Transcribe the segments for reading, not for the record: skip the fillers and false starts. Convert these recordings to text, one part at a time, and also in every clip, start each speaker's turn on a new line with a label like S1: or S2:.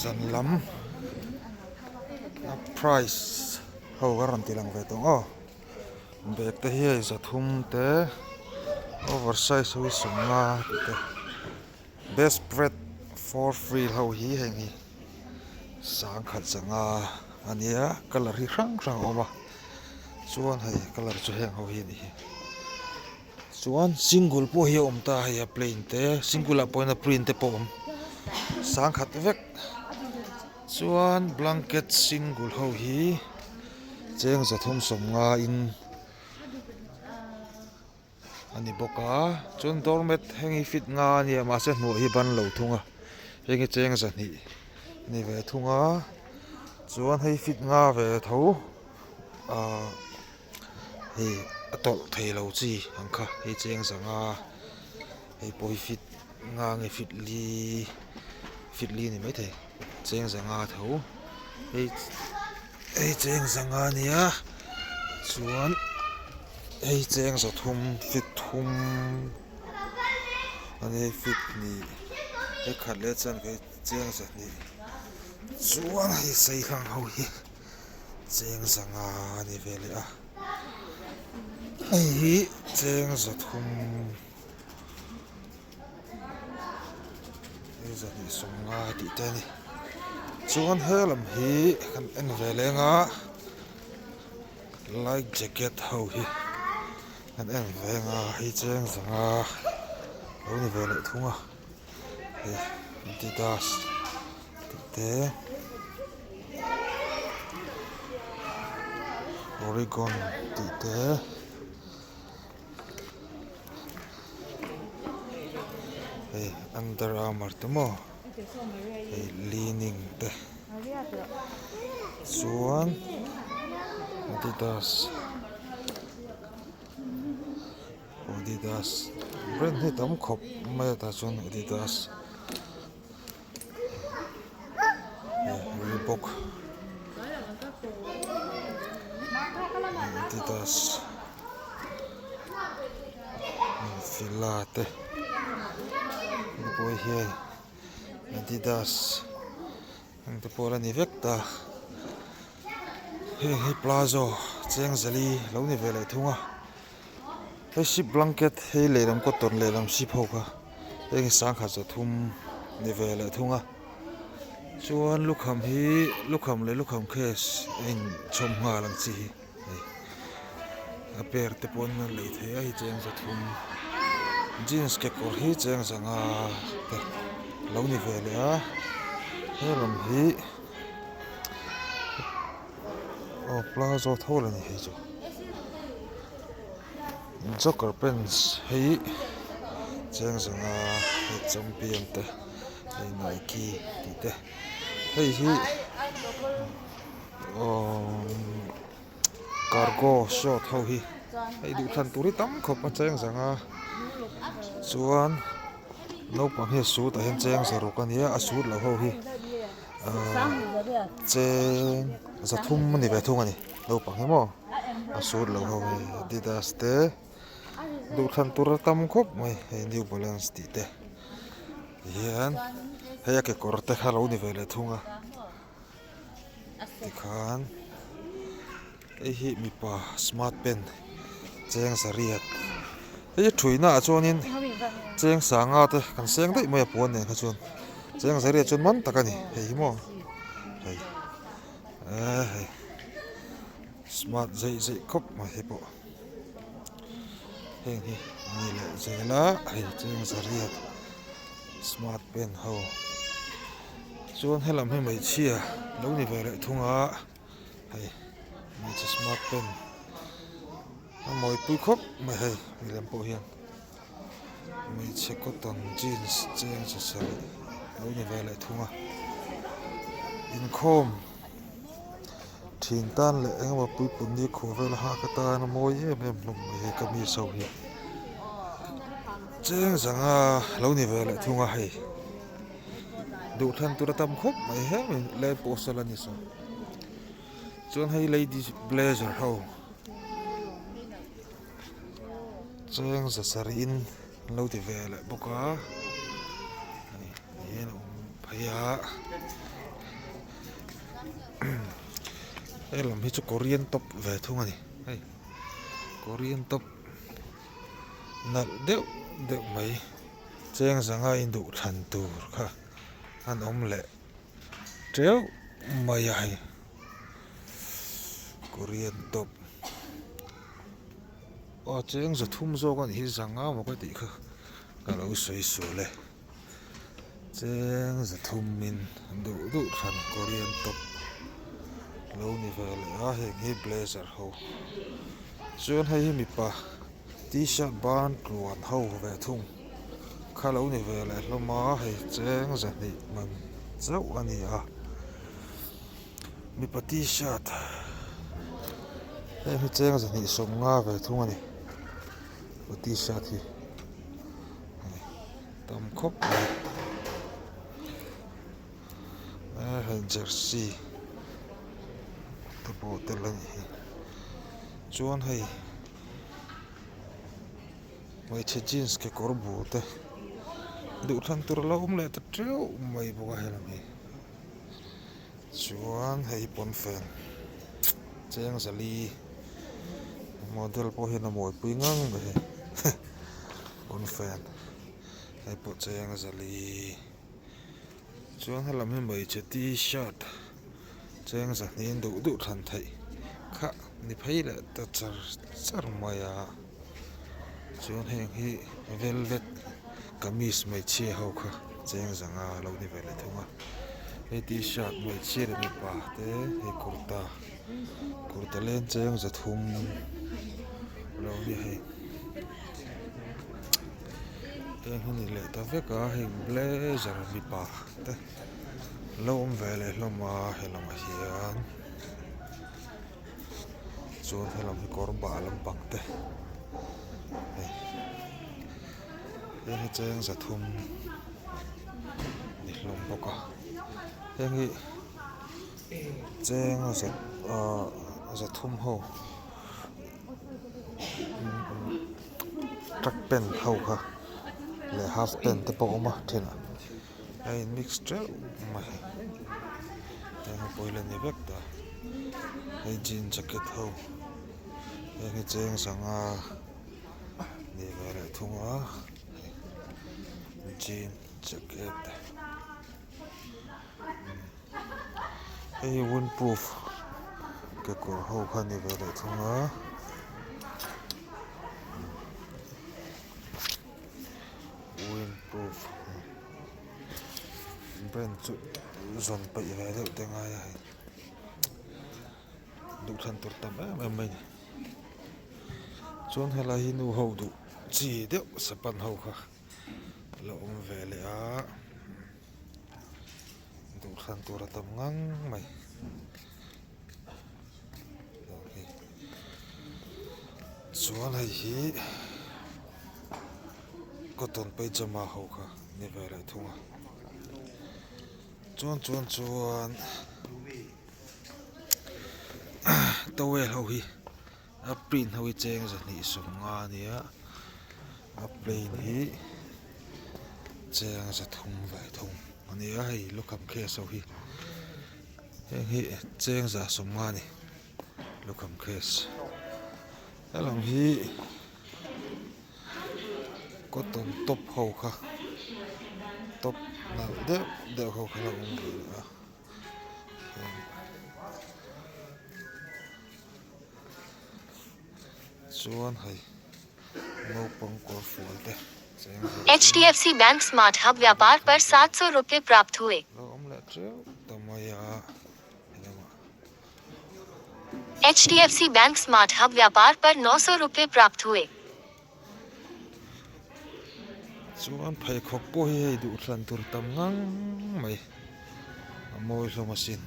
S1: Zan lam a price ho a rawn ti lang ve tawh aw bag te hi hei zathum te over size ho hi sawmnga tih te best bread for free ho hi heng hi sangkhat zanga a nia colour hi hrang hrang a awm a chuan hei colour chu heng ho hi a ni hi. Chuan single pawh hi a awm ta hei a plain te single ah pawh hian a print te pawh a awm sangkhat vek chuan blanket single ho hi cheng zathum sawmnga in a ni bawk a chuan doormat heng hi fit nga a nia mahse hnuai hi ban lo thung a heng hi cheng zahnih a ni ve thung a chuan hei fit nga ve tho ahh. Hei a tawlh thei lo chi ang kha hei cheng zanga hei pawh hi fit nga nge fit li fit li a ni maithei cheng zanga tho hei hei cheng zanga a nia chuan hei cheng zathum fit thum a nia hei fit hnih hei khat leh chuan hei cheng zahnih chuan hei saihlâng ho hi. Cheng zanga a ni ve leh a hei hi cheng zathum hei zahnih sawmnga tih te a ni chuan he lam hi kan en ve leng a light jacket ho hi kan en ve ang a hei cheng zanga lo ni ve leh thung a hei adidas. Tih te Oregon tih te hei Under Armour te maw hei Li-ning te chuan Adidas Adidas brand hi tam khawp mai a tah chuan Adidas. Reebok Adidas Fila te pawh hian Adidas ang te pawh la ni vek ta heng hi plazo cheng zali lo ni ve leh thung a. Hei sheep blanket hei lehlam cotton lehlam sheep ho kha heng hi sangkhat zathum ni ve leh thung a chuan lukham hi lukham leh lukham case a inchhawm nghal ang chi hi hei a pair te pawn a lei thei a hei cheng zathum jeans kekawr hi cheng zanga te lo ni ve leh a helam hi aw plazo tho la ni hei chu. Joker pants hi cheng zanga hei champion te hei nike tih te hei hi aww cargo short ho hi hei duh thlan tur hi tam khawp a cheng zanga chuan naupang hi a suit ah hian cheng zaruk a nia a suit loh ho hi ahh cheng zathum a ni ve thung a ni naupang hi maw a suit loh ho hi adidas te duhthlan tur a tam khawp mai hei new balance tih te tihian hei a kekawr te kha lo ni ve leh thung a tikhan hei hi mipa smart pen cheng zariat hei a thuina ah chuanin cheng sanga te kan seng daih mai a puan nen kha chuan cheng zariat chuan man tak a ni hei hi maw hei eee hei smart zeih zeih khawp mai hei pawh heng hi a ni leh zel a hei cheng zariat smart pen ho chuan helam hi hmeichhia lo ni ve leh thung a. Hei hmeichhe smart pen a mawipui khawp mai hei milem pawh hian hmeichhe cotton jeans cheng chi sarih lo ni ve leh thung a inkhawm thin tan leh eng emaw puipun ni khuh vel hak atan a mawi em em hlawm mai hei kamis ho hi cheng zanga lo ni ve leh thung a hei. Duhthlan tur a tam khawp mai hemi lai pawh sawl a ni saw chuan hei ladies blazer ho cheng za sarih in an lo ti ve leh bawk a hei ti hian a awm phei a. Hei lam hi chu korean top ve thung a ni hei korean top nalh deuh deuh mai cheng zanga induh thlan tur kha an awm leh teuh mai a hei korean top aw cheng za thum zawk a nih hi zanga maw ka tih kha ka lo sawi sual e. Cheng za thumin duh duh thlan Korean top lo ni ve leh a heng hi blazer ho chuan hei hi mipa t-shirt ban tluan ho ve thung kha lo ni ve leh hlawm a hei cheng zahnih man chauh a ni a mipa t-shirt heng hi cheng zahnih sawmnga ve thung a ni t-shirt hi. Tam khawp mai a hei jersey te pawh tel a nih hi chuan hei hmeichhe jeans kekawr bul te duhthlan tur a lo awm leh ta teuh mai bawk a helam hi chuan hei pawnfen cheng zali model pawh hian a mawipui ngang mai hei. Pawnfen hei pawh cheng zali chuan helam hi hmeichhe t-shirt cheng zahnih duh duh thlan theih kha ni phei leh ta char char mai a chuan heng hi velvet kamis hmeichhia ho kha cheng zanga lo ni ve leh thung a hei t-shirt hmeichhia leh mipa te hei kurta kurta leng cheng zathum lo ni hei. Heng hi ni leh ta vek a hei blazer mipa te lo awm ve leh hlawm a he lamah hian chuan helam hi kawr bah lampang te hei heng hi cheng zathum ni hlawm bawk a heng hi cheng ah zathum ho. Track pant ho kha leh half pant te pawh a awm a thenah a in mix teuh mai heng hi pawh hi la ni vek ta hei jean jacket ho heng hi cheng sangha ni ve leh thung a jean jacket hei hi windproof kekawr ho kha a ni ve leh thung a windproof brand chu zawn peih ve deuh te ngai a hei duhthlan tur tam em em mai a ni chuan helai hi nu ho duh chi deuh sapan ho kha a lo awm ve leh a. Duhthlan tur a tam ngang mai chuan hei hi cotton pyjama ho kha ni ve leh thung a chuan chuan chuan towel ho hi a print ho hi cheng zahnih sawmnga a nia a plain hi cheng zathum ve thung a ni a hei lukham case ho hi heng hi cheng za sawmnga a ni lukham case helam hi cotton top ho kha top nalh deuh deuh ho kha a lo awm ve leh a. Chuan hei naupang kawr fual te cheng ve
S2: HDFC Bank Smart Hub व्यापार पर 700 रुपये प्राप्त हुए।
S1: Lo awm leh teuh ta mai a helamah.
S2: HDFC Bank Smart Hub व्यापार पर 900 रुपये प्राप्त हुए।
S1: Chuan pheikhawk pawh hi hei duhthlan tur tam ngang mai a mawi hlawm asin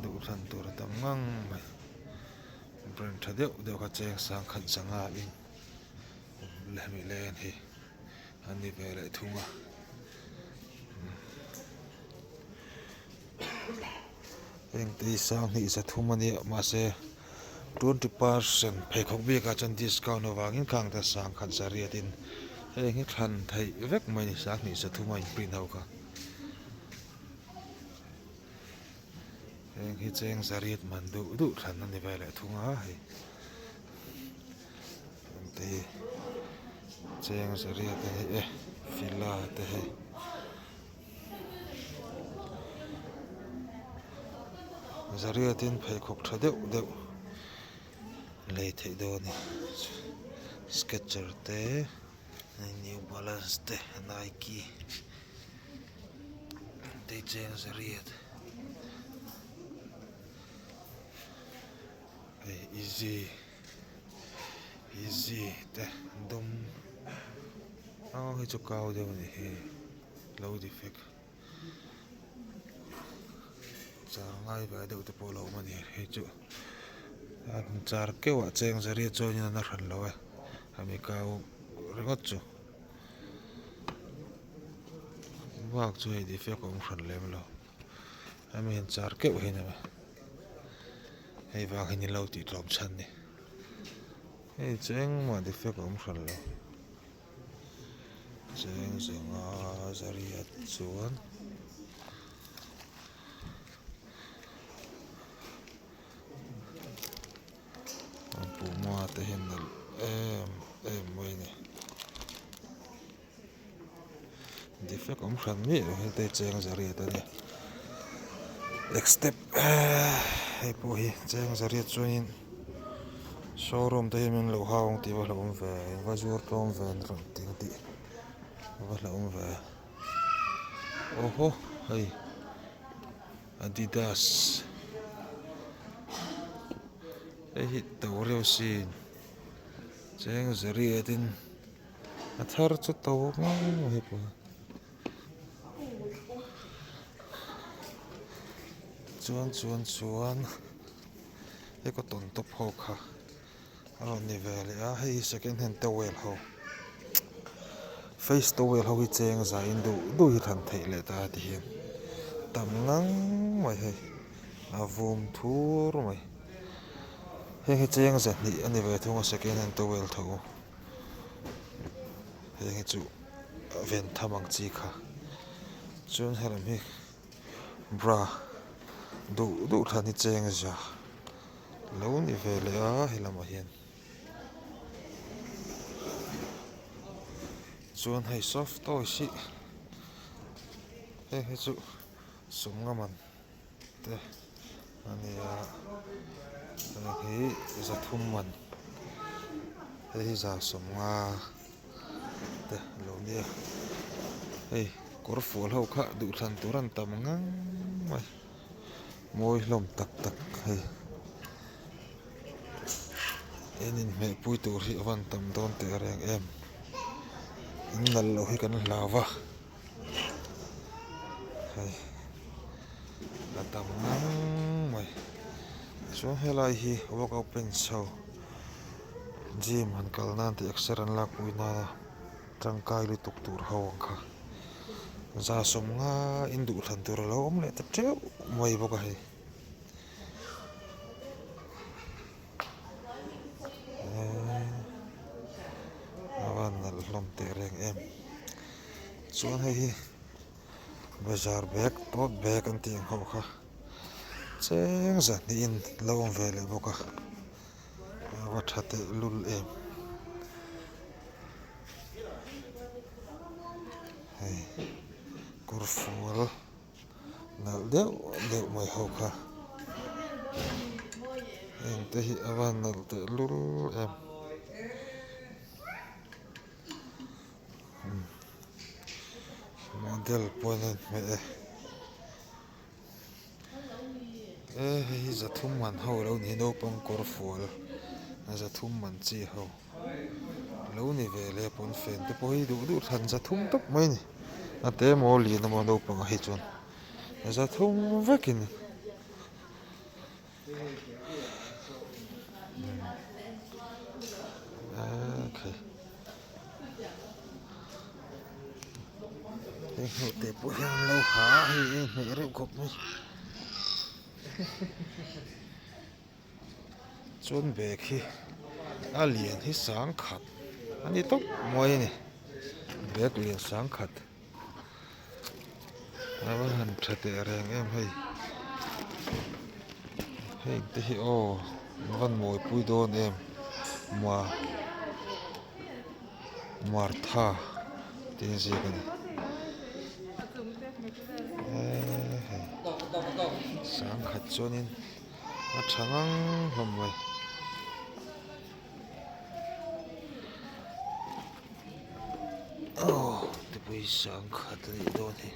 S1: duhthlan tur a tam ngang mai brand tha deuh deuh kha cheng sang khat zanga in lehmi len hi a ni ve leh thung a. Heng te hi sanghnih zathum a nia mahse 20 percent pheikhawk biakah chuan discount avangin khang te sangkhat zariatin heng hi thlan theih vek mai a ni sanghnih zathum a in print ho kha. Heng hi cheng zariat man duh duh thlan a ni ve leh thung a hei heng te hi cheng zariat a ni e fila te hei. Zariatin pheikhawk tha deuh deuh lei theih dawn a ni sketcher te new balance te nike te cheng zariat hei easy easy te dum aw hei chu kau deuh a nih hi lo defect char ngai ve deuh te pawh a lo awm a ni hei chu a char keuh ah cheng zariat chuan in a hran lo e hemi kau ringawt chu bak chu hei defect a awm hran lem lo hemi hian char keuh hian a hei vang hian in lo tih tlawm chhan ni hei chu engmah defect a awm hran lo. Cheng zinga zariat chuan an puma te hi nalh em em mai a ni defect awm hran miah lo hi te cheng zariat a ni step hei pawh hi cheng zariat chuanin. Showroom te hi min lo hau ang tih va hlauhawm ve in va zur tlawm ve an rawn ti ang tih va hlauhawm ve aw haw hei adidas hei hi to reuh sin cheng zariat in a thar chu to mai mai pawh chuan chuan chuan. Hei cotton top ho kha a rawn ni ve leh a hei hi second hand towel ho face towel ho hi cheng zaiin duh duh hi thlan theih leh ta ti hian tam ngang mai hei a vum thur mai heng hi cheng zahnih a ni ve thung a second hand towel tho heng hi chu a ven tham ang chi kha chuan helam hi. Bra duh duh thlan hi cheng za lo ni ve leh a he lamah hian chuan hei soft toys hi heng hi chu sawmnga man te a ni a heng hi zathum man hei hi za sawmnga. te a lo nia hei kawr fual ho kha duhthlan tur an tam ngang mai mawi hlawm tak tak hei en inhmeh pui tur hi a van tam dawn teh reng em in nalh loh hi kan hlau va hei a tam ngang mai chuan helai hi workout pants ho. Gym han kal nan tih exer an lakpui nana tangkai lutuk tur ho ang kha za sawmnga in duhthlan tur a lo awm leh ta teuh mai bawk a hei eee a van nalh hlawm teh reng em chuan hei hi bazar bag tote bag an tih ang ho kha cheng zahnih in lo awm ve leh bawk a. A va tha teh lul em hei kawr fual nalh deuh deuh mai ho kha heng te hi a van nalh teh lul em model pawh a inhmeh e. E hei hi zathum man ho lo ni naupang kawr fual zathum man chi ho lo ni ve le pawnfen te pawh hi duh duh thlan zathum tawp mai a ni a te emaw a lian emaw naupang ah hi chuan zathum vekin okay. Hei hnute pawh hian an lo ha a hei a inhmeh reuh khawp mai chuan bag hi a lian hi sangkhat a ni tawp mai a ni bag lian sangkhat a va han tha teh reng em hei. Heng te hi aw an van mawi pui dawn em ma Martha tih a ziak a ni eee hei sangkhat chuanin a tha ngang hlawm mai. Aw tupui sangkhat a nih dawn hi.